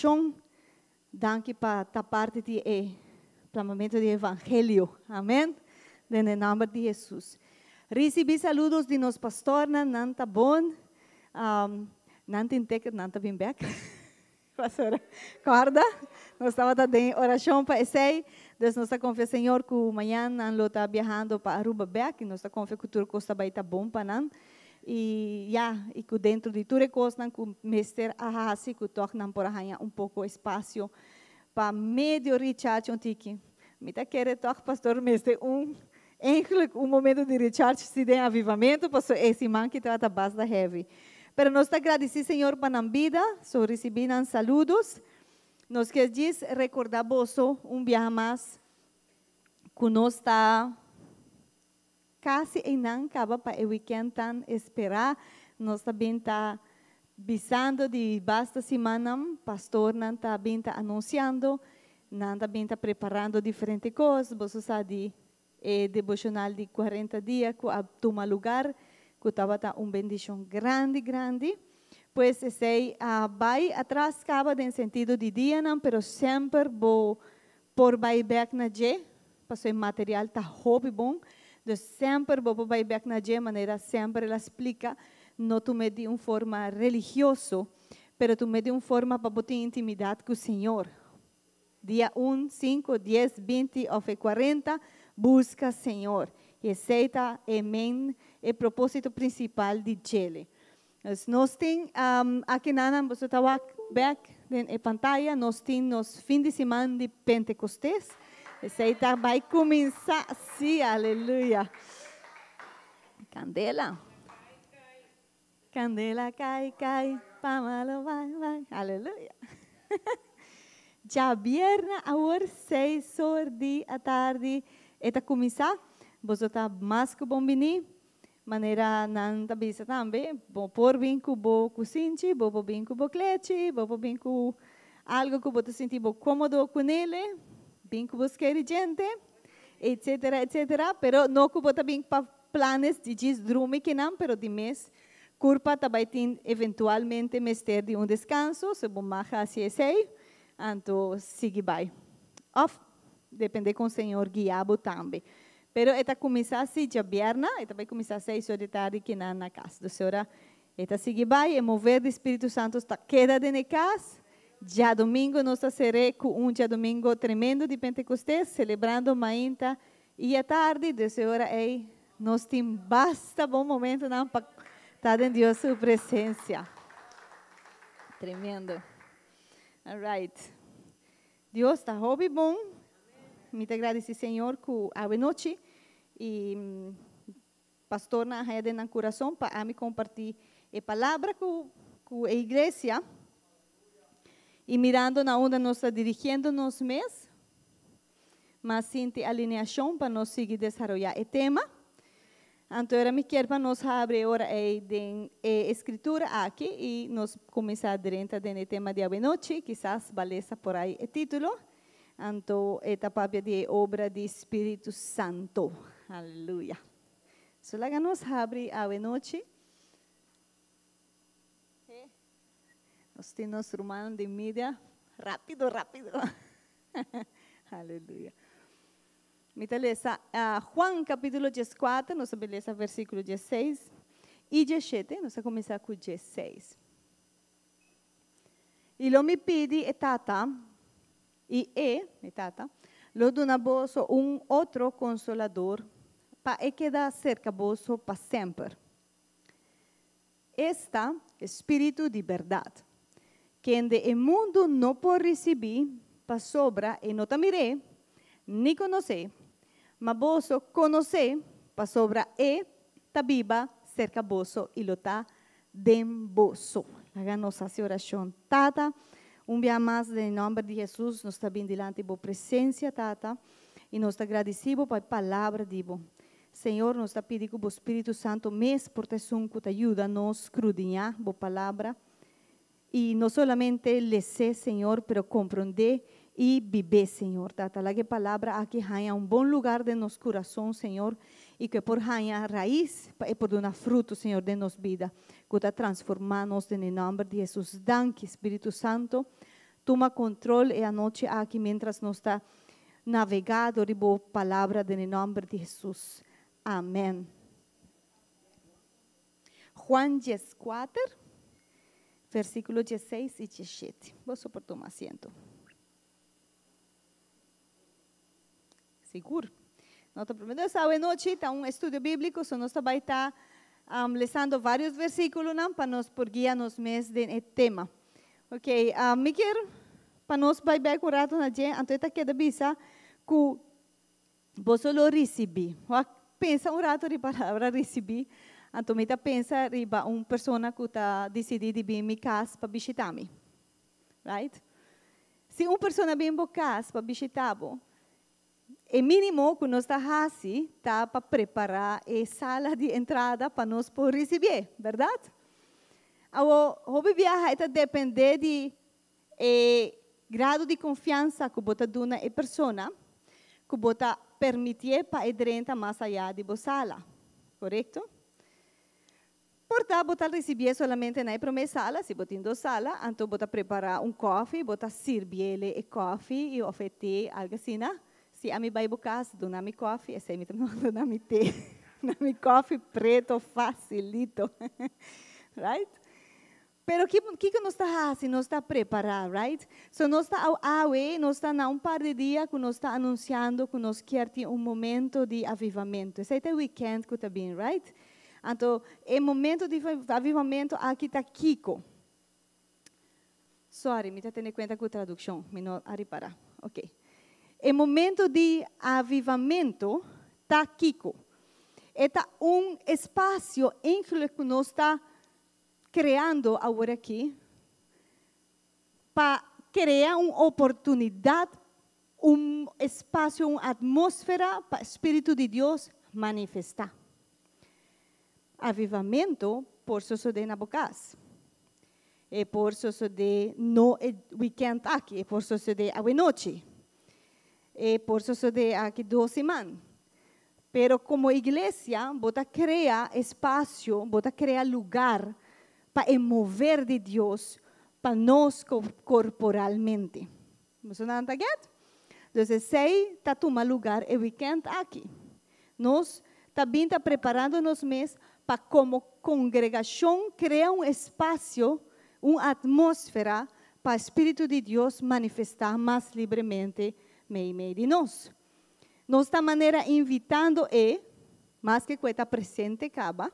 orashon. Danki pa ta parti di e plamamentu di evangelio. Amen. Den e nòmber di Hesus. Risibí saludos di nos pastornan, nan ta bon. Nan tin ticket, nan ta bin bèk. Pastora, kòrda, nos tabata den orashon pa esei. Dus nos ta konfia Señor ku mañan nan lo ta biahando pa Aruba bèk i nos ta konfia ku tur kos ta bai ta bon pa nan. I ya, i ku dentro di tur e kosnan ku mester a hasi ku tòg nan por a haña un poko espasio pa medio recharge un tiki. Mi ta kere tòg pastor mester un eigenlijk un momento di recharge si den avivamento paso e siman ki tabata basta heavy. Pero nos ta gradisí Señor pa nan bida, so risibí nan saludos. Nos kier djis rekordá boso un biaha mas ku nos ta kasi einan kaba pa e weekend tan esperá. Nos ta bin ta bisando di basta simannan, pastornan ta bin ta anunsiando, nan ta bin ta preparando diferente kos. Boso sa di e deboshonal di kuarenta dia ku a tuma lugar, ku tabata un bendishon grandi grandi. Pues esei a bai atras kaba den sentido di dianan, pero semper bo por bai bek na dje, pasobra e material ta hopi bon. Dus semper bo por bai bek na dje, manera semper el a splika, no tum'é di un forma religioso, pero tum'é di un forma pa bo tin intimidat ku Señor. Dia un, sinku, dies, 20 òf e 40, buska Señor. I esei ta e main, e propósito prinsipal di djele. Dus nos tin akinan, boso ta wak bèk den e pantaya, nos tin nos fin di siman di Pentekostes. Esei ta bai kuminsá, sí, aleluya. Kandela. Kandela kai kai, pa malo bai bai, aleluya. Djabièrnè awor seis or di atardi e ta kuminsá. Boso ta mas ku bon biní. Manera nan ta bisa tambe, bo por bin ku bo kusinchi, bo por bin ku bo klechi, bo por bin ku algu ku bo ta sinti bo kómodo kunele, bin ku bo skeri djente, etsetera, etsetera. Pero no ku bo ta bin pa planes di djis drumi kinan, pero di mes kurpa ta bai tin eventualmente mester di un deskanso, so bo mag hasi esei, anto sigui bai. Òf depende kon Señor guia bo tambe. Pero e ta kuminsá si djabièrna, e ta bai kuminsá seis or di tardi kinan na kas. Dus ora e ta sigui bai, e mover di Spiritu Santu ta keda den e kas. Djadumingu nos ta ser'é ku un djadumingu tremendo di Pentekostes, selebrando mainta I atardi, dus e ora ei, nos tin basta bon momentonan pa ta den Dios su presencia. Tremendo. All right. Dios ta hopi bon. Mi ta gradeci Señor cu awe nochi y pastornan a haya den nan curason pa ami comparti e palabra cu cu e iglesia. Y mirando na unda nos ta dirigiendo nos mes, Mas sinti alineashon pa nos sigui desaroyá e tema. Anto era mi kier pa nos habri e ora ei den e escritura aki i nos kuminsá drenta den e tema di awenochi, kisas ba lesa por ai e título. Anto e ta papia di e obra di Spiritu Santo. Aleluya. So laga nos habri awenochi. Nos tin nos rumannan den media. Rápido, rápido. Aleluya. Mi ta lesa Juan capítulo 14, nos ta lesa versículo 16 y 17, nos ta cuminsa cu 16. Y lo mi pidi e Tata, y e, e Tata, lo duna boso un otro consolador, pa e keda cerca boso pa semper. Esta, e Spiritu di bèrdat, kende e mundu no por risibí, pasobra e no ta mir'é ni konos'é, ma boso konos'é, pasobra e ta biba serka boso i lo ta den boso. Laga nos hasi orashon. Tata, un bia mas den e nòmber di Hesus nos ta bin dilanti bo presensia, Tata, i nos ta gradisí bo pa e palabra di bo. Señor, nos ta pidi ku bo Spiritu Santu mes por ta esun ku ta yuda nos skrudiñá bo Palabra i no solamente les'é, Señor, pero komprondé i bib'é, Señor. Tata, laga e Palabra aki haña un bon lugar den nos kurason, Señor, i ku e por haña rais pa e por duna fruto, Señor, den nos bida, ku ta transformá nos den e nòmber di Hesus. Danki, Spiritu Santu. Tuma control e anochi aki mientras nos ta navega door di bo palabra den e nomber di Jesus. Amen. Juan 14, versiculo 16 y 17. Boso por tuma asiento. Sigur. No ta problema. Entonces, awe nochi ta un estudio bíblico, so nos ta bai ta um, lesando varios versículonan pa nos por guia nos mes den e tema. Ok, um, mi kier pa nos bai bek un rato na dje, anto e ta keda bisa ku boso lo risibí. Wak, pensa un rato riba palabra risibí, anto mi ta pensa riba un persona ku ta disidí di bin mi kas pa bishitá mi. Right? Si un persona bin bo kas pa bishitá bo, e mínimo ku nos ta hasi ta pa prepará e sala di entrada pa nos por risibié, bèrdat? Awor, hopi biaha e ta dependé di e grado di konfiansa ku bo ta duna e persona ku bo ta permitié pa e drenta mas ayá di bo sala. Korekto? Por ta bo ta risibié solamente na e promé sala, si bo tin dos sala, anto bo ta prepará un kòfi, bo ta sirbiéle e kòfi i òf e te, algu asina. Si ami bai bo kas, duna mi kòfi, esei mi ta duna mi te, duna mi kòfi preto fasilito, right? Pero kiko nos ta hasi? Nos ta prepará, right? So nos ta awe, nos ta na un par di dia ku nos ta anunsiando ku nos kier tin un momento di avivamentu. Esei ta e weekend ku ta bin, right? Anto e momento di avivamentu aki ta kiko? Sorry, mi ta tene kuenta ku tradukshon, mi no a ripará. Ok. E momento di avivamentu ta kiko? E ta un espasio eigenlijk ku nos ta kreando awor aki pa krea un oportunidat, un espasio, un atmósfera pa Spiritu di Dios manifestá. Avivamentu por sosodé na bo kas. E por sosodé no e wikènt aki, e por sosodé awenochi. E por sosodé aki dos siman. Pero como iglesia bo ta crea espacio, bo ta crea lugar pa e mover di Dios pa nos corporalmente. Boso nan ta get? Dus esey ta tuma lugar e weekend aki. Nos ta bin ta preparando nos mes pa como congregacion crea un espacio, un atmósfera pa Spiritu di Dios manifesta mas libremente meimei di nos. Nos ta manera invitando e, maske ku e ta presente kaba,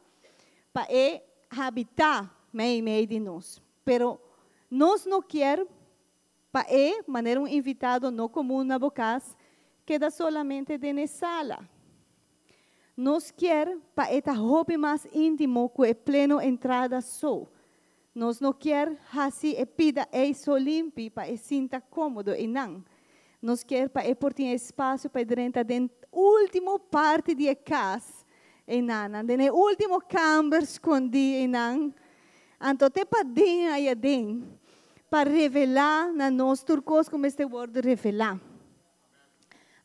pa e habitá meimei di nos. Pero nos no kier pa e, manera un invitado no komun na bo kas, keda solamente den e sala. Nos kier pa e ta hopi mas íntimo ku e pleno entrada so. Nos no kier hasi e pida ei so limpi pa e sinta kómodo einan. Nos kier pa e por tin espasio pa e drenta den último parti di e kas einanan, den e último kamber skondí einan. Anto te paden aya den pa revelá na nos tur kos ku mester wòrdu revelá.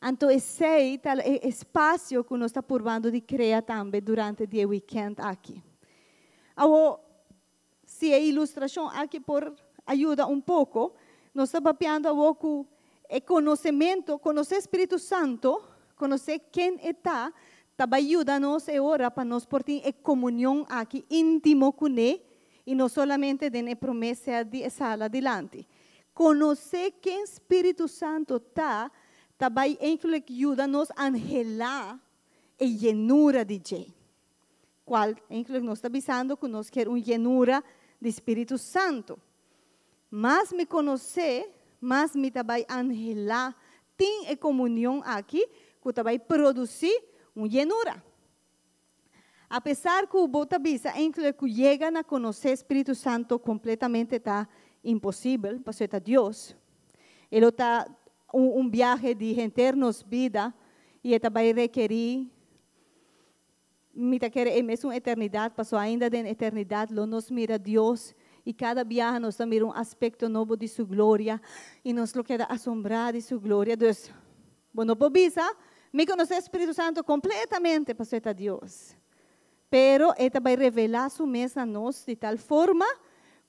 Anto esei ta e espasio ku nos ta purbando di krea tambe durante di e wikènt aki. Awor, Si e ilustrashon aki por a yuda un poko, nos ta papiando awor ku e konosementu, konosé Spiritu Santu, konosé ken E ta, ta bai yuda nos e ora pa nos por tin e komunion aki íntimo kuné i no solamente den e promé sèt di e sala dilanti. Konosé ken Spiritu Santu ta, ta bai eigenlijk yuda nos anhelá e yenura di dje. Cual eigenlijk nos ta bisando cu nos kier un yenura di Spiritu Santo. Mas mi conoce, mas mi ta bay anhela tin e comunion aki cu ta bay produci un yenura. Apesar cu bo ta bisa eigenlijk cu yega na conoce Spiritu Santo completamente ta imposibel, pasobra e ta Dios. E lo ta un biahe di henter nos bida y e ta bay rekeri Mi ta kere e mesun eternidat, paso ainda den eternidat lo nos mira Dios i kada biaha nos ta mira un aspekto nobo di Su gloria i nos lo keda asombrá di Su gloria. Dus, bo no por bisa, Mi konosé Spiritu Santu kompletamente, paso e ta Dios. Pero e ta bai revelá Su mes na nos di tal forma.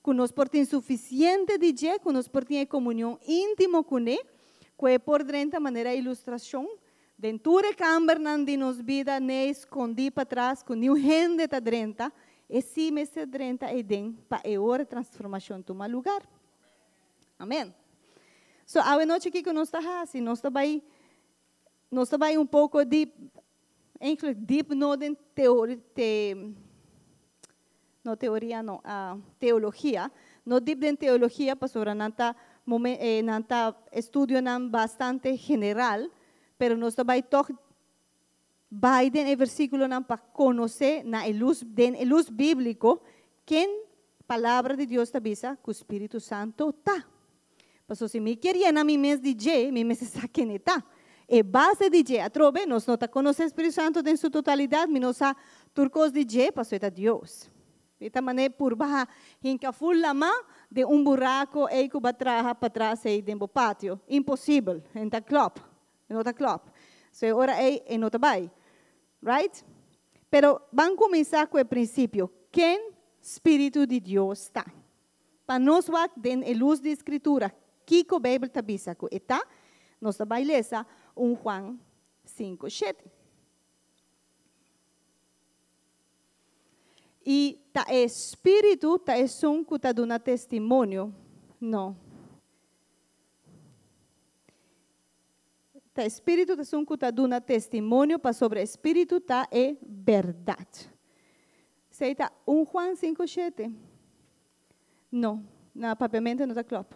Ku nos por tin sufisiente di dje, ku nos por tin e komunion íntimo kuné, ku e por drenta manera ilustrashon den tur e kambernan di nos bida n'e skondí patras ku niun hende ta drenta, e sí mester drenta eiden pa e ora e transformashon tuma lugar. Amèn. So, awe nochi kiko nos ta hasi? Nos ta bai, nos ta bai un poko dip, eigenlijk dip no den teori, te, no teoria no, teologia, no dip den teologia pasobra nan ta momen, nan ta estudionan bastante general, pero nos ta bai tog bai den e versiculonan pa conoce na e luz, den e luz biblico, ken Palabra di Dios ta bisa cu Spiritu Santo ta. Pasobra si mi kier yena mi mes di dje, mi mester sa ken e ta. E base di dje, atrobe, nos no ta conoce Spiritu Santo den su totalidad, mi no sa tur cos di dje, pasobra e ta Dios. E ta manera purba hinca ful lama den un buraco ey cu bo a traha patras ey den bo patio. Imposibel. E no ta klop. E no ta klop. So e ora ey e no ta bay. Right? Pero ban cuminsa cu e principio. Ken Spiritu di Dios ta? Pa nos wak den e lus di Scritura kico Bijbel ta bisa cu e ta, nos ta bay lesa un Juan cinco shete. I ta e Spiritu ta esun ku ta duna testimonio? No. Ta e Spiritu ta esun ku ta duna testimonio pasobra e Spiritu ta e bèrdat. Esei ta un Juan sinku shete? No, na papiamentu no ta klòp.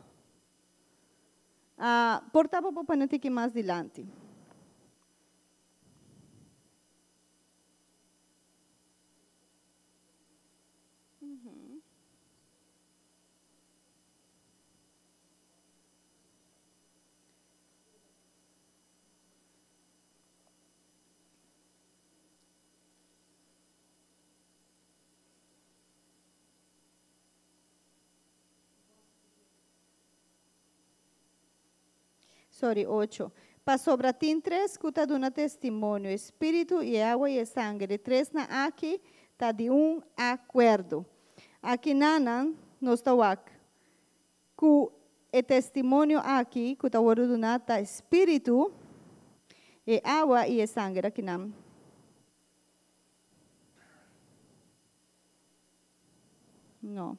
Por ta bo por pone un tiki mas dilanti. Sorry, ocho. Pasobra tin tres ku ta duna testimonio, e Spiritu i e awa i e sanger. E tresnan aki ta di un akuerdo. Akinanan nos ta wak ku e testimonio aki ku ta wòrdu duná ta e Spiritu, e awa i e sanger. Akinan. No.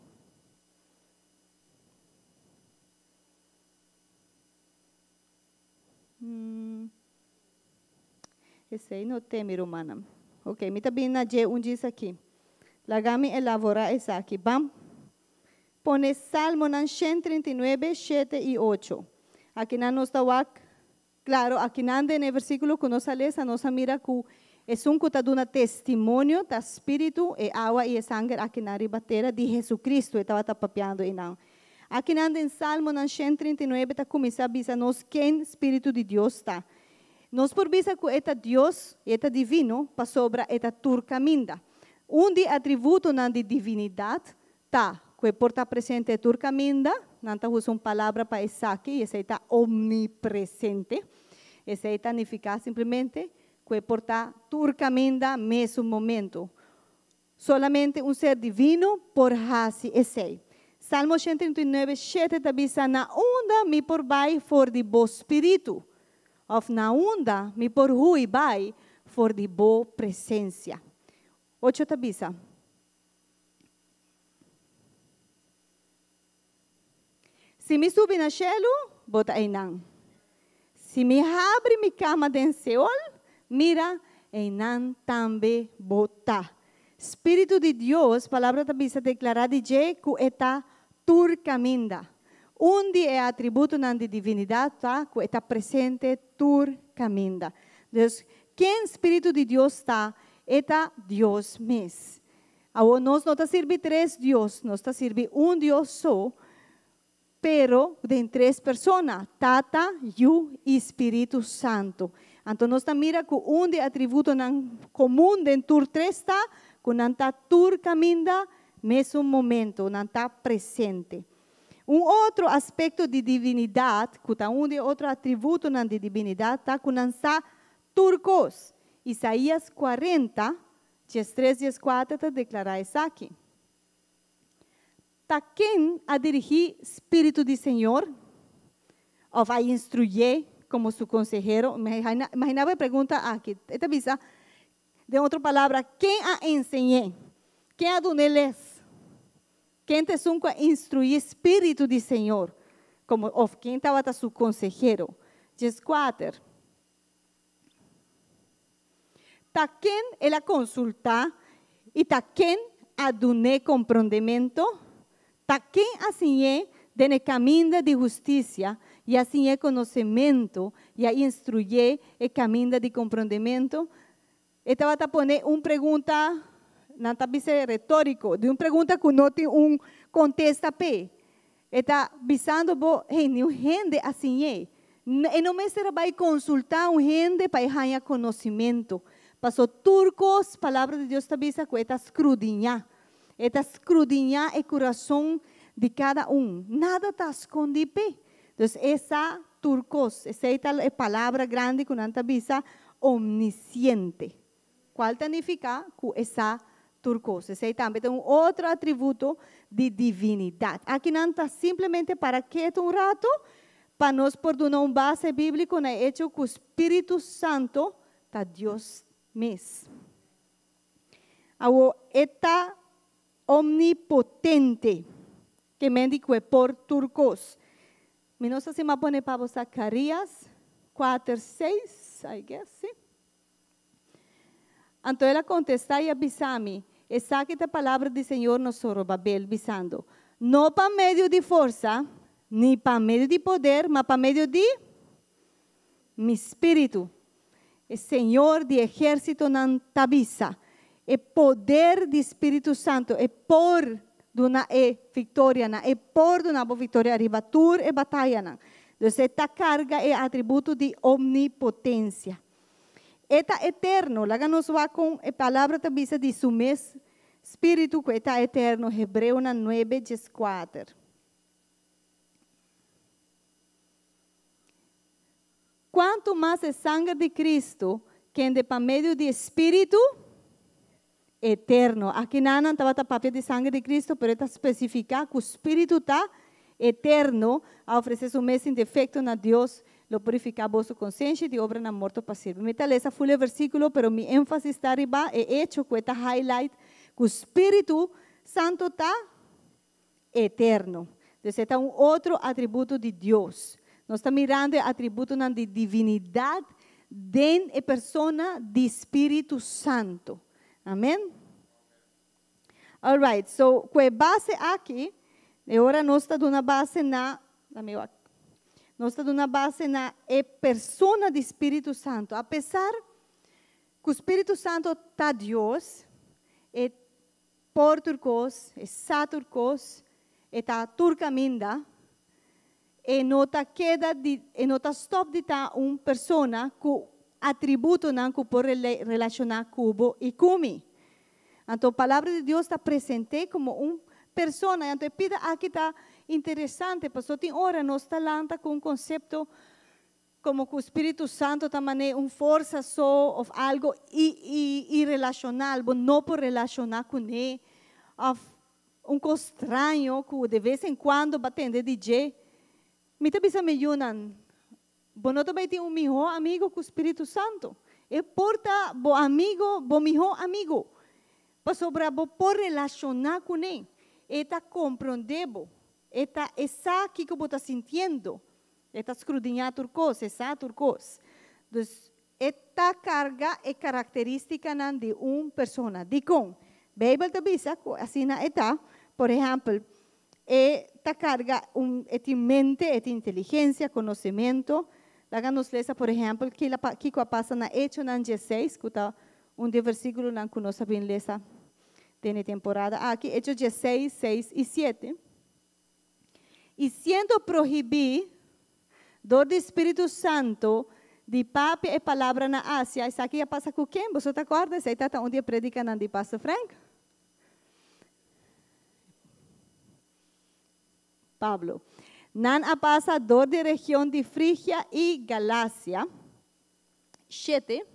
Esei no te, mi rumannan. Ok, mi ta bini na dje un djis aki. Laga mi elaborá esaki. Ban pone Salmonan 139, shete i ocho. Akinan nos ta wak Klaro, akinan den e versíkulo ku nos a lesa, nos a mira ku esun ku ta duna testimonio ta Spiritu, e awa i e sanger akinan riba tera di Hesukristu e tabata papiando einan. Akinan den Salmonan 139 ta kuminsá bisa nos ken Spiritu di Dios ta. Nos por bisa ku e ta Dios i e ta divino pasobra e ta tur kaminda. Un di e atributonan di divinidat Ta, ku e por ta presente tur kaminda, nan ta usa un palabra pa esaki i esei ta omnipresente. Esei ta nifiká simplemente ku e por ta tur kaminda mesun momentu. Solamente un ser divino por hasi esei. Salmo 139, shete ta bisa, Na unda mi por bai for di bo spiritu? Òf na unda mi por hui bai for di bo presensia? Ocho ta bisa. Si mi subi na shelu, bo ta einan. Si mi habri mi kama den Seol, mira, einan tambe bo ta. Spiritu di Dios, Palabra ta bisa deklará di dje ku e ta tur kaminda. Un di e atributonan di divinidat ta ku e ta presente tur kaminda. Dus, ken Spiritu di Dios ta? E ta Dios mes. Awor nos no ta sirbi tres Dios, nos ta sirbi un Dios so, pero den tres persona, Tata, Yu i Spiritu Santu. Anto nos ta mira ku un di e atributonan komun den tur tres ta ku nan ta tur kaminda mesun momento, nan ta presente. Un otro aspekto di divinidat, ku ta un di e otro atributonan di dibinidat, ta ku nan sa tur kos. Isaías kuarenta, 13, 14 ta deklará esaki. Ta ken a dirigí Spiritu di Señor? Òf a instruyé komo su konsehero? Imaginá bo e pregunta aki. E ta bisa, den otro palabra, ken a enseñ'é? Ken a dun'é les? Ken ta esun ku a instruí Spiritu di Señor komo òf ken tabata su konsehero? 14. Ta ken el a konsultá i ta ken a dun'é komprondementu? Ta ken a siñ'é den e kaminda di hustisia i a siñ'é konosementu i a instruyé e kaminda di komprondementu? E tabata pone un pregunta, nan ta bisa retóriko, di un pregunta ku no tin un kontesta p'e. E ta bisando bo, hey, niun hende a siñ'é. E no mester a bai konsultá un hende pa e haña konosimentu. Paso tur kos, Palabra di Dios ta bisa ku e ta skrudiñá. E ta skrudiñá e kurason di kada un. Nada ta skondí p'e. Dus e sa tur kos. Esei ta e palabra grandi ku nan ta bisa omnisiente. Kual ta nifiká ku e sa tur kos. Esei tambe ta un otro atributo di divinidat. Aki nan ta simplemente para ketu un ratu pa nos por duna un base bíbliko na e echo ku Spiritu Santo ta Dios mes. Awor, e ta omnipotente, ke men di ku e por tur kos. Mi no sa si mi a pone pa bo Zakarias kuater seis, I guess, si. Anto el a kontestá i a bisa mi, Esaki ta palabra di Señor na Zorobabel, bisando, No pa medio di forsa, ni pa medio di poder, ma pa medio di mi spiritu, e Señor di ehérsitonan ta bisa. E poder di Spiritu Santu, e por duna e viktorianan, e por duna bo viktoria riba tur e batayanan. Dus e ta karga e atributo di omnipotensia. E ta eterno. Laga nos wak kon e Palabra ta bisa di su mes Spiritu ku e ta eterno, Hebreonan nuebe dieskuater. Kuantu mas e sanger di Kristu, kende pa medio di e Spiritu eterno. Aki nan nan tabata papia di sanger di Kristu, pero e ta spesifiká ku Spiritu ta eterno, a ofresé su mes sin defekto na Dios, lo purifiká boso konsenshi di obranan morto pa sirbi. Mi ta lesa ful e versíkulo, pero mi énfasis ta riba e echo ku e ta highlight ku Spiritu Santu ta eterno. Dus e ta un otro atributo di Dios. Nos ta mirando e atributonan di divinidat den e persona di Spiritu Santu. Amen? Alright, so ku e base aki, e ora nos ta duna base na, lami wak, nos ta duna base na e persona di Spiritu Santu. Apesar ku Spiritu Santu ta Dios, e Por tur kos, e sa tur kos, e ta tur kaminda, e no ta keda di, e no ta stòp di ta un persona ku atributonan ku por relashoná ku bo i ku mi. Anto Palabra di Dios ta present'é komo un persona, i anto e pida aki ta interesante, pasobra tin ora nos ta lanta ku un konsepto Como cu Spiritu Santo ta man'é un forsa so of algo irelacional, bo no por relaciona cuné, of un cos straño cu de vez en cuando bo a tende di dje. Mi ta bisa mi yunan, bo no ta bay tin un miho amigo cu Spiritu Santo. E por ta bo amigo, bo miho amigo, pasobra bo por relaciona cuné. E ta comprende bo. E ta e sa kico bo ta sintiendo. E ta skrudiñá tur kos, e sa tur kos. Dus, e ta karga e karakterístikanan di un persona. Dikon? Beibel ta bisa ku asina e ta. Por ehèmpel, e ta karga un, e tin mente, e tin inteligensia, konosementu. Laga nos lesa, por ehèmpel, kila pa, kiko a pasa na Echonan diesseis, ku ta un di e versíkulonan ku nos a bin lesa den e temporada aki. Echo diesseis, seis i siete. I siendo prohibí dor di Spiritu Santu di papia e palabra na Asia, esaki a pasa ku ken? Boso ta kòrda? Esei ta ta un di e predikanan di Pastor Frank. Pablo. Nan a pasa dor di region di Frigia i Galasia. Shete.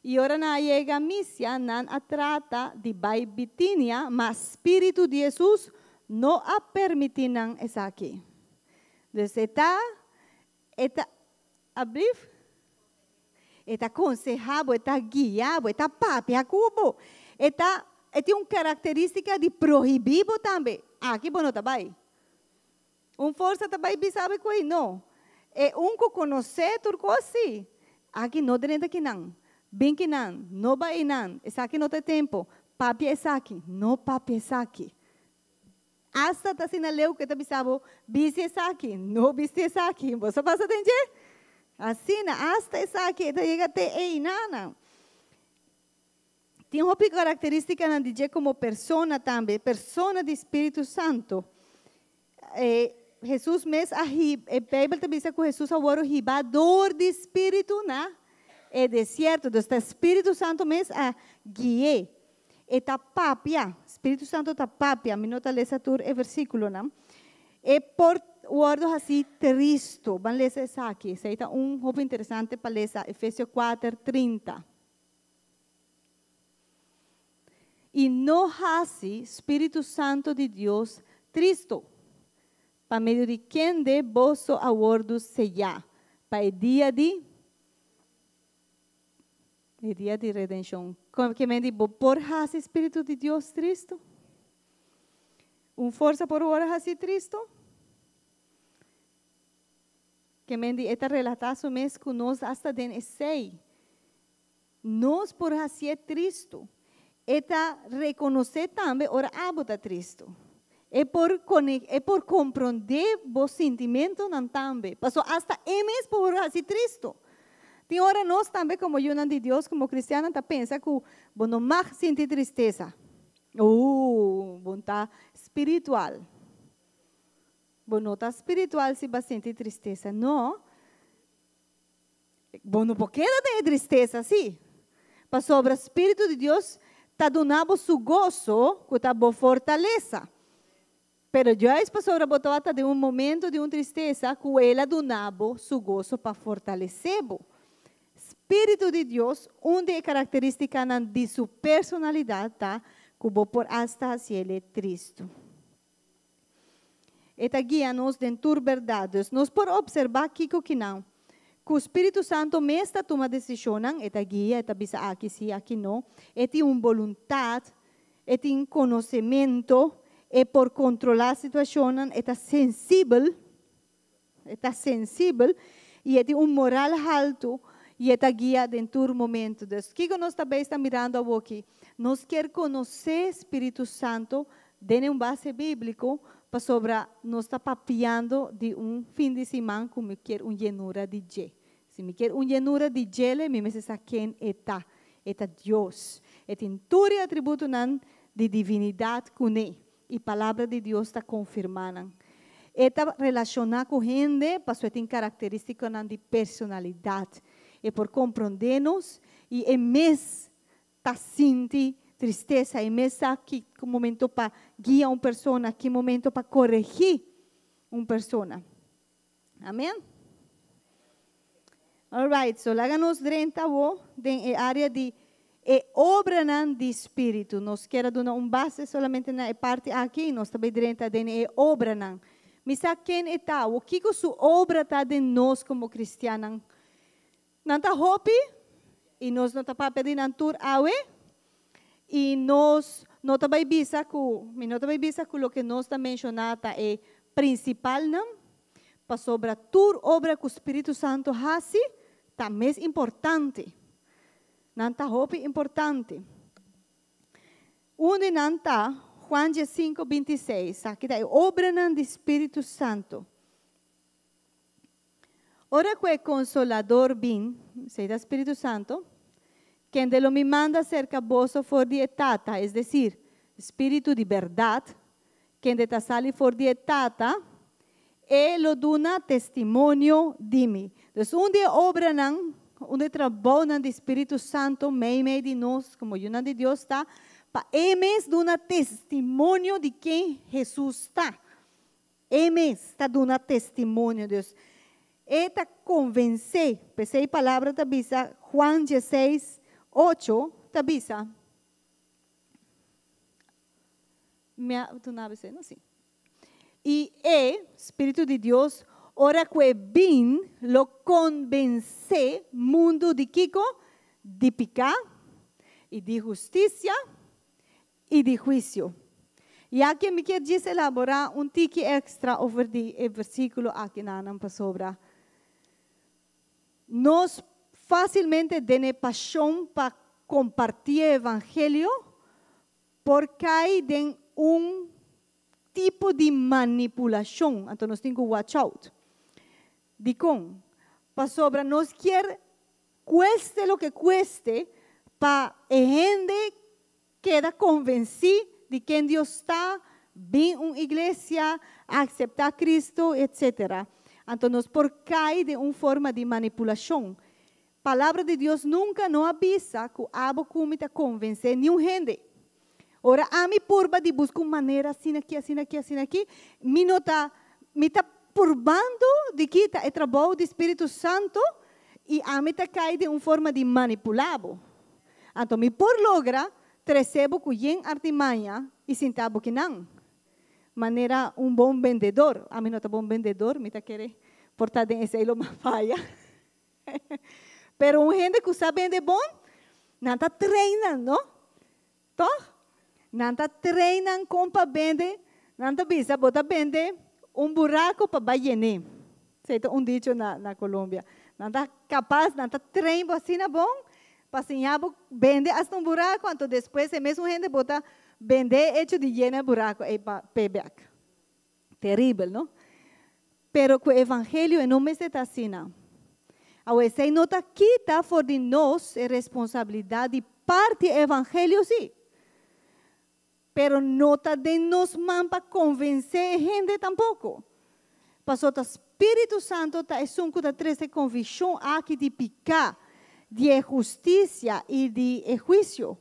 I ora nan a yega Misia, nan a trata di bai Bitinia, ma Spiritu di Hesus no a permití nan esaki. Dus e ta, e ta, ablief? E ta konsehá bo, e ta guia bo, e ta papia ku bo. E ta, e tin un karakterístika di prohibí bo tambe. Aki bo no ta bai. Un forsa ta bai bisa bo ku ei no. E un ku konosé tur kos sí. Aki no drenta kinan. Bin kinan. No bai einan. Esaki no ta e tempu. Papia esaki. No papia esaki. Asta ta asina leu ku e ta bisa bo, bisti esaki. No bisti esaki. Bo sa pasa den dje? Asina, asta esaki e ta yega te einanan. Tin hopi karakteristikanan di dje komo persona tambe, persona di Spiritu Santu. E Hesus mes a hib, e Beibel ta bisa ku Hesus a wòrdu hibá dor di Spiritu na e desierto. Dus ta Spiritu Santu mes a gui'é. E ta papia, Spiritu Santu ta papia, mi no ta lesa tur e versíkulonan. E por wòrdu hasí tristu. Ban lesa esaki, esei ta un hopi interesante pa lesa, Efesio kuater, 30. I no hasi Spiritu Santo di Dios tristu, pa medio di kende boso a wordu seyá pa e dia di e dia di redenshon. Ke men di bo por hasi Spiritu di Dios tristu? Un forsa por wòrdu hasi tristu? Ke men di e ta relatá su mes ku nos asta den esei. Nos por hasié tristu. E ta rekonosé tambe ora abo ta tristu. E por e por komprondé bo sintimentunan tambe, pasobra asta e mes por hasi tristu. Tin ora nos tambe komo yunan di Dios, komo kristiannan ta pensa ku bo no mag sinti tristesa. Ooh, bo ta spiritual. Bo no ta spiritual si bo a sinti tristesa. No. Bo no por keda den e tristesa si, pasobra Spiritu di Dios ta duna bo su goso ku ta bo fortalesa. Pero juist pasobra bo tabata den un momento di un tristesa ku El a duna bo su goso pa fortalesé bo. Spiritu di Dios, un di e karakterístikanan di su personalidat ta ku bo por asta hasiel tristu. E ta guia nos den tur bèrdat. Dus nos por opserbá kiko kinan. Ku spiritu santu mes ta tuma desishonnan, e ta guia, e ta bisa aki sí, aki no. E tin un boluntat, e tin konosementu, e por kontrolá situashonnan, e ta sensibel, e ta sensibel i e tin un moral haltu i e ta guia den tur momentu. Dus kiko nos ta bei sta mirando awoki? Nos kier konosé spiritu santu den e un base bíbliko pasobra nos ta papiando di un fin di siman ku mi kier un yenura di dje. Si mi kier un yenura di djele mi mester sa ken e ta. E ta Dios. E tin tur e atributonan di divinidat kuné i Palabra di Dios ta konfirmá nan. E ta relashoná ku hende pasobra e tin karakterístikonan di personalidat. E por komprondé nos i e mes ta sinti tristesa, e mes sa ki momento pa guia un persona, ki momento pa koregí un persona. Amen? Alright, so laga nos drenta awo den e área di e obranan di Spiritu. Nos kier a duna un base solamente na e parti aki i nos ta bai drenta den e obranan. Mi sa ken e ta awo, kiko su obra ta den nos komo kristiannan. Nan ta hopi i nos no ta papia di nan tur awe i nos no ta bai bisa ku, mi no ta bai bisa ku loke nos ta menshoná ta e prinsipalnan, pasobra tur obra ku Spiritu Santu hasi ta mes importante. Nan ta hopi importante. Un di nan ta Juan diesinku 26, aki ta e obranan di Spiritu Santu. Ora ku e Konsolador bin, esei ta Spiritu Santu, kende lo mi manda serka boso for di e Tata, es desir, Spiritu di bèrdat, kende ta sali for di e Tata, e lo duna testimonio di mi. Dus un di e obranan, un di e trabounan di Spiritu Santu meimei di nos komo yunan di Dios ta pa e mes duna testimonio di ken Hesus ta. E mes ta duna testimonio. Dus, e ta konvensé. P'esei palabra ta bisa, Juan 16, 8 ta bisa. Mi a duna bo no? Si. I e, Spiritu di Dios, ora ku e bin, lo konvensé mundu di kiko, di piká, i di hustisia, i di huisio. I aki mi ke djis elaborá un tiki èkstra over di e versíkulo aki nan pasobra. Nos fásilmente tin pashon pa kompartí evangelio, por kai den un tipo di manipulashon. Anto nos tin ku watch out. Dikon. Pasobra nos ke cueste lo que cueste pa hende keda konvensí di ken Dios ta, bin un iglesia, aseptá Kristu, etc. Anto nos por kai den un forma di manipulashon. Palabra di Dios nunka no a bisa ku abo ku mi ta konvensé ningun hende. Ora ami purba di buska un manera asina aki, asina aki, asina aki, mi no ta, mi ta purbando di kita e trabou di Spiritu Santu i ami ta kai den un forma di manipulá bo. Anto mi por logra trese bo ku yen artimaña i sinta bo akinan. Manera un bon bendedó. Ami no ta bon bendedó, mi ta kere por ta den esei lo m'a faya. Pero un hende ku sa bende bon, nan ta train, no? Toch? Nan ta train kon pa bende, nan ta bisa bo ta bende un buraku pa bai yena. Esei ta un dicho na Colombia. Nan ta kapas, nan ta train asina bon, pa siña bende hasta un buraku, anto despues e mesun hende bo ta bende hecho di yena buraku e pa payback. Teribel, no? Pero ku evangelio no mester ta asina. Awor esei no ta kita for di nos e responsabilidat di parti evangelio si. Pero no ta den nos man pa konvensé hende tampoko. Pasobra ta Spiritu Santu ta esun ku ta trese konvikshon aki di piká, di hustisia i di huisio.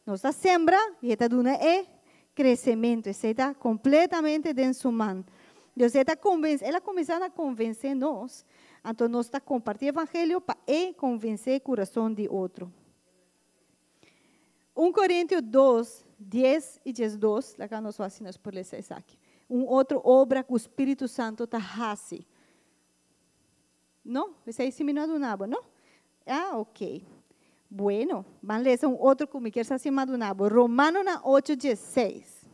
Nos ta sembra i ta duna e kresementu. Esei ta kompletamente den su man. Dios ta konvensé, el a kuminsá konvensé nos. Anto nos ta kompartí evangelio pa e konvensé kurason di otro. 1 Korintio 2, 10 i 12, laga nos asina nos por lesa esaki. Un otro obra ku Spiritu Santu ta hasi. No? Esei si mi no a duna bo, no? Ah, ok. Bueno, ban lesa un otro ku mi ke sa si m'a duna bo. Romanonan 8, 16.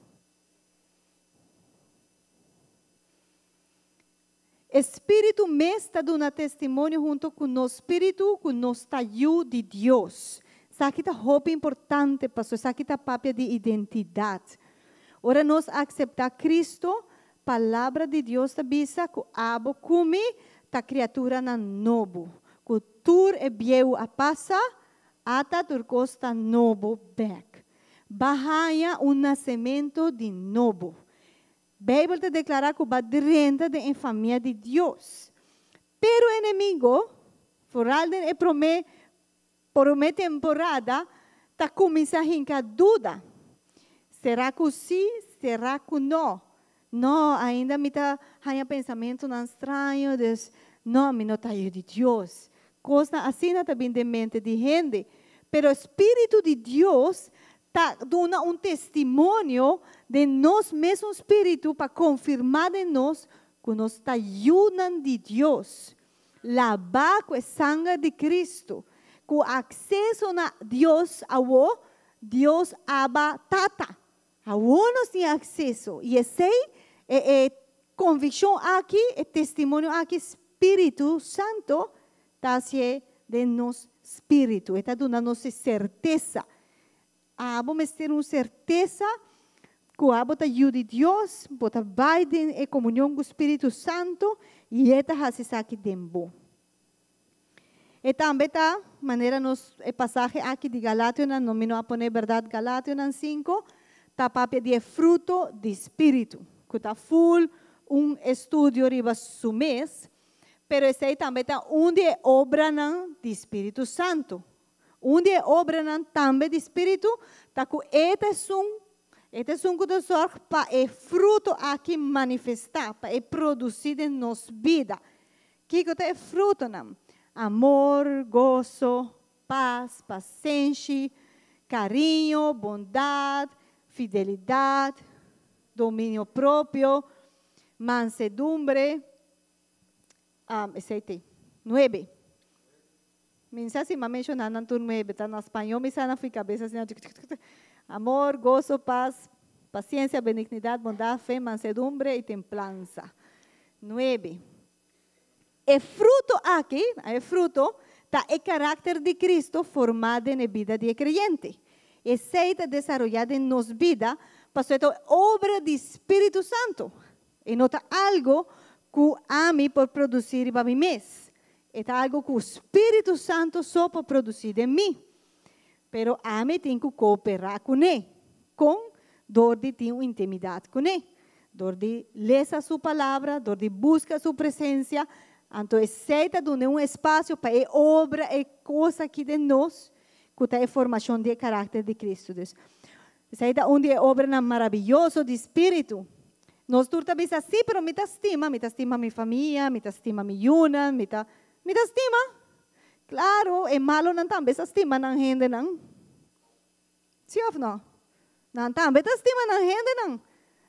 Spiritu mes ta duna testimonio huntu ku nos spiritu, ku nos ta yu di Dios. Esaki ta hopi importante, pastor. Esaki ta papia di identidat. Ora nos aseptá Kristu, palabra di Dios ta bisa ku abo ku mi ta kriaturanan nobo. Ku tur e bieu a pasa, ata tur kos ta nobo bèk. B'a haña un nasementu di nobo. Beibel ta deklará ku b'a drenta den famia di Dios. Pero enemigu, foral den e promé temporada, ta kuminsá hinka duda. Será ku si? Será ku no? No, ainda mi ta haña pensamentunan straño, dus, no, mi no ta di Dios. Kos asina tambe den mente di hende. Pero Spiritu di Dios ta duna un testimonio di nos mes spiritu pa konfirmá den nos ku nos ta yunan di Dios. Labá ku sanger di Kristu, ku akseso na Dios, awo, Dios Abba Tata. Awo nos tin akseso. I esei e konvikshon aki, e testimonio aki, Spiritu Santu, ta den nos spiritu, ta duna nos sertesa. Abo mester un sertesa ku abo ta yu di Dios, bo ta bai den e komunion ku Spiritu Santu i e ta hasi esaki den bo. I tambe ta, manera nos e pasahe aki di Galationan, no mi no a pone berdat Galationan 5, ta papia di fruto di spiritu, ku ta full un estudio riba su mes, pero esei tambe ta un di obranan di Spiritu Santu. Un di obranan tambe di Spiritu, ta ku e ta esun ku ta zorg pa e fruto aki manifestá, pa e produsí den nos bida. Kiko ta e frutonan? Amor, goso, Pas, pasenshi, kariño, bondat, fidelidat, dominio propio, mansedumbre. Esei ta 9. Mi sa si m'a menshoná nan tur 9, ta na spañó, mi sa na fi kabes asina. Amor, goso, pas, pasenshi, benignidat, bondat, fe, mansedumbre i templansa. 9. E fruto aki, e fruto, ta e karakter di Kristo formá den bida di kreyente. Esei ta desaroyá den nos bida, pasobra e ta obra di Spiritu Santu. E no ta algu ku ami por produsí pa mi mes. E ta algu ku Spiritu Santu so por produsí den mi. Pero ami tin ku kooperá kuné. Kon dor di tin un intimidat kuné. Dor di lesa su palabra, dor di buska su presensia. Anto, esei ta duna un espasio pa e obra e kos aki den nos, ku ta e formashon di karakter di Kristo. Esei ta un obra maravioso di Spiritu. Nos tur ta bisa sí, pero mi ta stima, mi ta stima mi famia, mi ta stima mi yunan, mi ta stima. Klaro, e malunan tambe ta stima nan hendenan. Sí òf no? Nan tambe ta stima nan hendenan.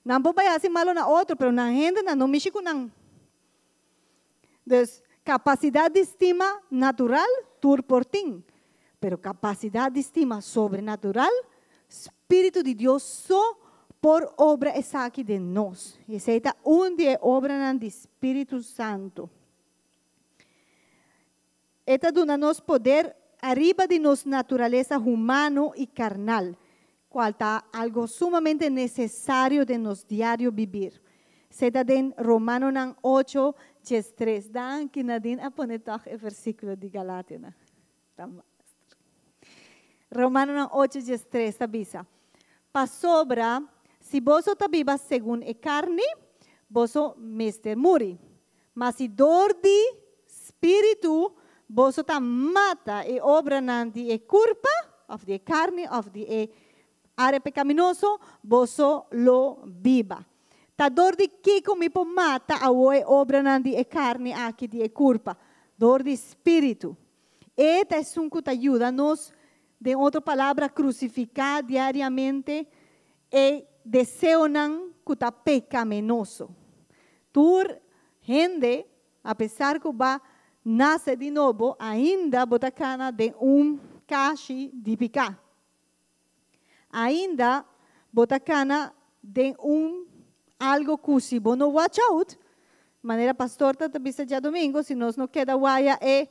Nan por bai hasi malu na otro, pero nan hendenan no mishi ku nan. Dus kapasidat di stima natural, tur por tin. Pero kapasidat di stima sobrenatural, Spiritu di Dios so por obra esaki den nos. Esei ta un di e obranan di Spiritu Santu. E ta duna nos poder ariba di nos naturalesa humano i karnal, kual ta algu sumamente nesesario den nos diario vivir. Esei ta den Romanonan 8, 3. Danki Nadine a pone toch e versíkulo di Galatianan. Romanonan 8, 3 ta bisa. Pasobra, si boso ta biba segun e karni, boso mester muri. Ma si dor di Spiritu, boso ta mata e obranan di e kurpa, òf di karni, òf di e área pekaminoso, boso lo biba. Ta dor di kiko mi por mata e obranan di e karni aki di e kurpa. Dor di Spiritu. E ta esun ku ta yuda nos, den otro palabra, krusifiká diariamente e deseonan ku ta pekaminoso. Tur hende, apesar ku b'a nase di nobo, ainda bo ta kana den un kashi di piká. Ainda bo ta kana den un algu ku si bo no watch out, manera pastor ta bisa djadumingu, si nos no keda waya e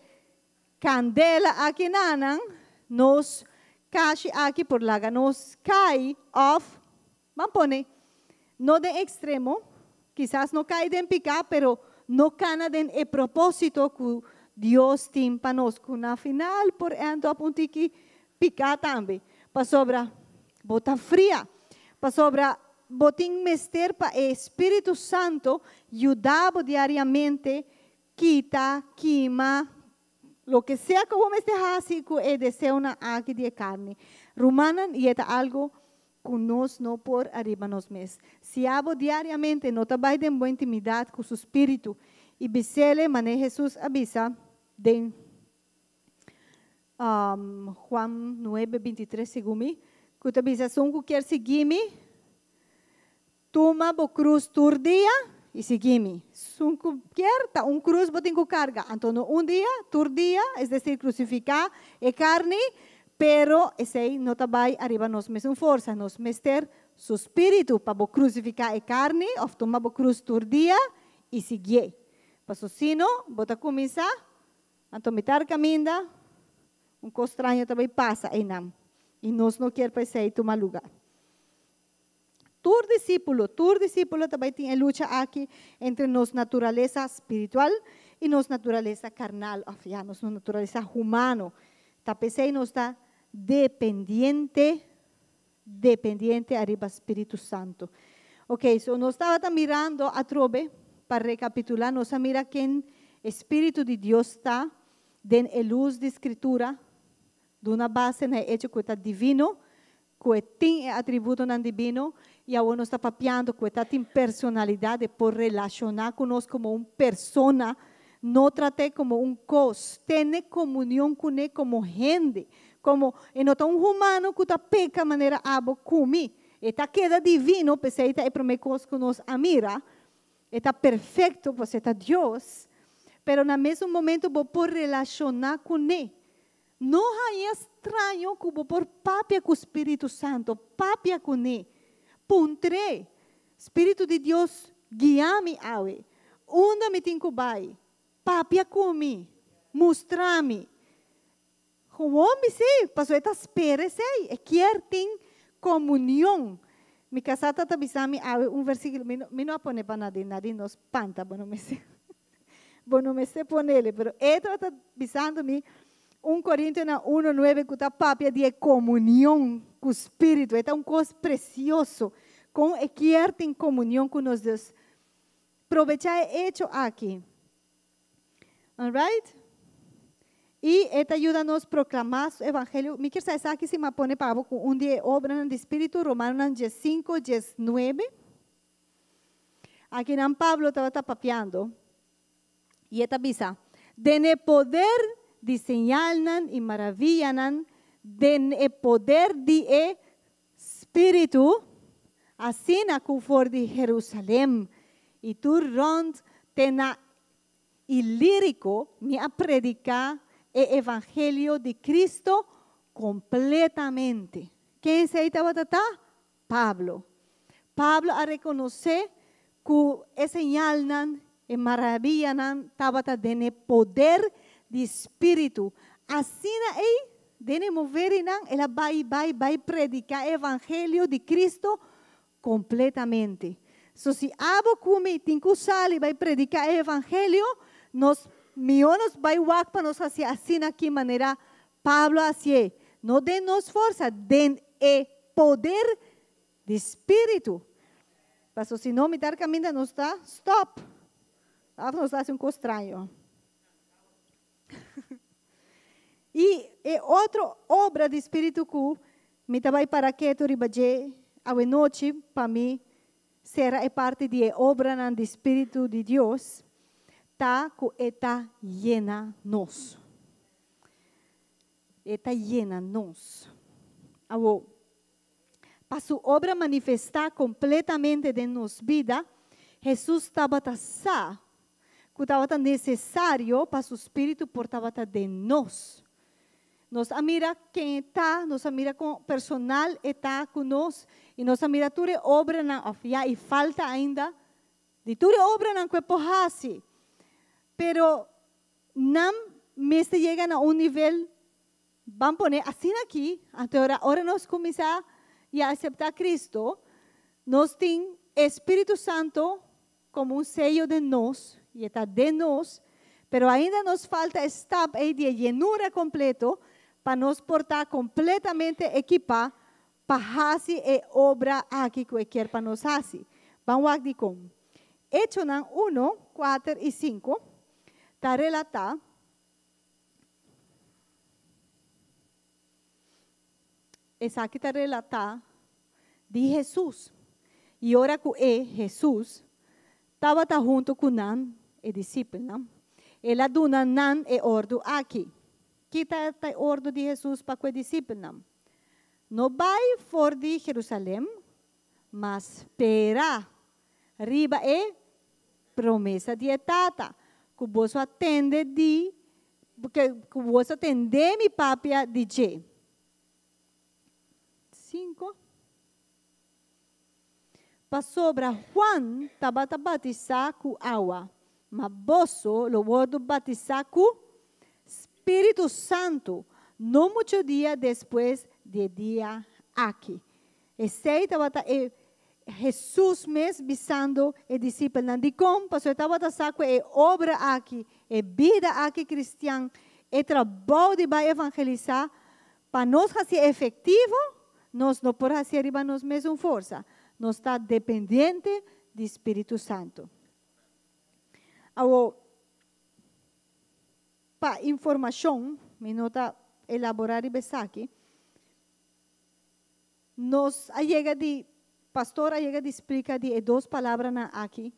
kandela akinan, nos kashi aki por laga nos kai òf, ban pone, no den ekstremo, kisas no kai den piká, pero no kana den e propósito ku Dios tin pa nos, ku na final por end up un tiki piká tambe. Pasobra, bo ta fria. Pasobra, bo tin mester pa e Spiritu Santu yuda bo diariamente kita, kima, loke sea ku bo mester hasi ku e deseonan aki di karni. Rumannan, e ta algu ku nos no por ariba nos mes. Si abo diariamente no ta bai den bon intimidat ku su Spiritu i bis'é manera Jesus a bisa den Juan 9, 23, segun mi, ku ta bisa, esun ku ke sigui mi, tuma bo krus tur dia i sigui mi. Esun ku ke, ta un krus bo tin ku karga. Anto, no un dia, tur dia, es desir, krusifiká e karni, pero esei no ta bai ariba nos mes forsa, nos mester su Spiritu pa bo krusifiká e karni, òf tuma bo krus tur dia i sigui. Paso sino, bo ta kuminsá, anto mitar kaminda, un kos straño tambe pasa einan. I nos no ke pa esei tuma lugá. Tur disípulo tambe tin lucha aki entre nos naturalesa spiritual i nos naturalesa karnal, òf ya, nos naturalesa humano. Ta p'esei nos ta dependiente, dependiente ariba Spiritu Santu. Ok, so nos tabata mirando atrobe, pa rekapitulá, nos a mira ken Spiritu di Dios ta den e lus di Skritura, duna base na echo ku ta divino, ku tin atributonan divino, i awor nos ta papiando ku tin personalidat por relashoná ku nos komo un persona. No trat'é komo un kos. Tene komunion kuné komo hende, komo e no ta un humano ku ta peka manera abo ku mi. E ta keda divino, p'esei ta e promé kos ku nos a mira. E ta perfekto, pasobra e ta Dios. Pero na mesun momento bo por relashoná kuné. No haña straño ku bo por papia ku Spiritu Santo. Papia kuné. Puntr'é, Spiritu di Dios, guia mi awe. Unda mi tin ku bai? Papia ku mi. Mustra mi. Gewoon bis'é, pasobra e ta spera esei. E kier tin komunion. Mi kasá ta ta bisa mi awe un versíkulo, mi no, mi no a pone pa Nadine, Nadine no spanta, bo no mester, bo no mester ponele, pero e tabata bisando mi un Korintionan uno nuebe ku ta papia di e komunion ku Spiritu. E ta un kos presioso kon e kier tin komunion ku nos. Dus, probechá e echo aki. Alright? I e ta yuda nos proklamá su evangelio. Mi kier sa esaki si mi a pone pa bo ku un di e obranan di Spiritu, Romanonan diesinku, diesnuebe. Akinan Pablo tabata papiando i e ta bisa, Den e poder di señalnan i maraviyanan, den e poder di e Spiritu, asina ku for di Herusalèm i tur rònt te na Ilíriko mi a prediká e evangelio di Cristo kompletamente. Ken esei tabata ta? Pablo. Pablo a rekonosé ku e señalnan, e maraviyanan tabata den e poder di Spiritu. Asina ei, den e moverinan, el a bai, bai, bai prediká e evangelio di Cristo kompletamente. So si abo ku mi tin ku sali bai prediká e evangelio, nos mihó nos bai wak pa nos hasi asina aki manera Pablo a hasié, no den nos forsa, den e poder di Spiritu. Paso si no mitar kaminda nos ta stòp, òf nos ta hasi un kos straño. I e otro obra di Spiritu ku mi ta bai para ketu riba dje awenochi pa mi sera e parti di e obranan di Spiritu di Dios ta ku e ta yena nos. E ta yena nos. Awor, pa su obra manifestá kompletamente den nos bida, Hesus tabata sa ku tabata nesesario pa su spiritu por tabata den nos. Nos a mira ken e ta, nos a mira kon personal e ta ku nos, i nos a mira tur e obranan, òf ya i falta ainda, di tur e obranan ku e por hasi. Pero nan mester yega na un nivel Ban pone asina aki, anto ora ora nos kuminsá i a aseptá Cristo, nos tin e Spiritu Santo komo un seyo den nos, i e ta den nos, pero ainda nos falta e stap ei di e yenura kompleto pa nos por ta kompletamente ekipá pa hasi e obra aki ku e kier pa nos hasi. Ban wak dikon. Echonan uno, kuater i sinku ta relatá. Esaki ta relatá di Hesus. I ora ku e, Hesus, tabata huntu ku nan, e disipelnan, el a duna nan e òrdu aki. Ki ta e òrdu di Hesus pa ku e disipelnan? No bai for di Jerusalèm, ma spera riba e promesa di e Tata, ku boso a tende di, ku boso a tende mi papia di dje. Sinku. Pasobra Juan tabata batisá ku awa, ma boso lo wòrdu batisá ku Spiritu Santu no muchu dia despues di e dia aki. Esei tabata e Hesus mes bisando e disipelnan. Dikon? Pasobra e tabata sa ku e obra aki, e bida aki kristian, e trabou di bai evangelisá, pa nos hasié efektivo, nos no por hasié riba nos mesun forsa. Nos ta dependiente di spiritu santu. Awor, pa informashon, mi no ta elaborá riba esaki, Nos a yega di, pastor a yega di splika di e dos palabranan aki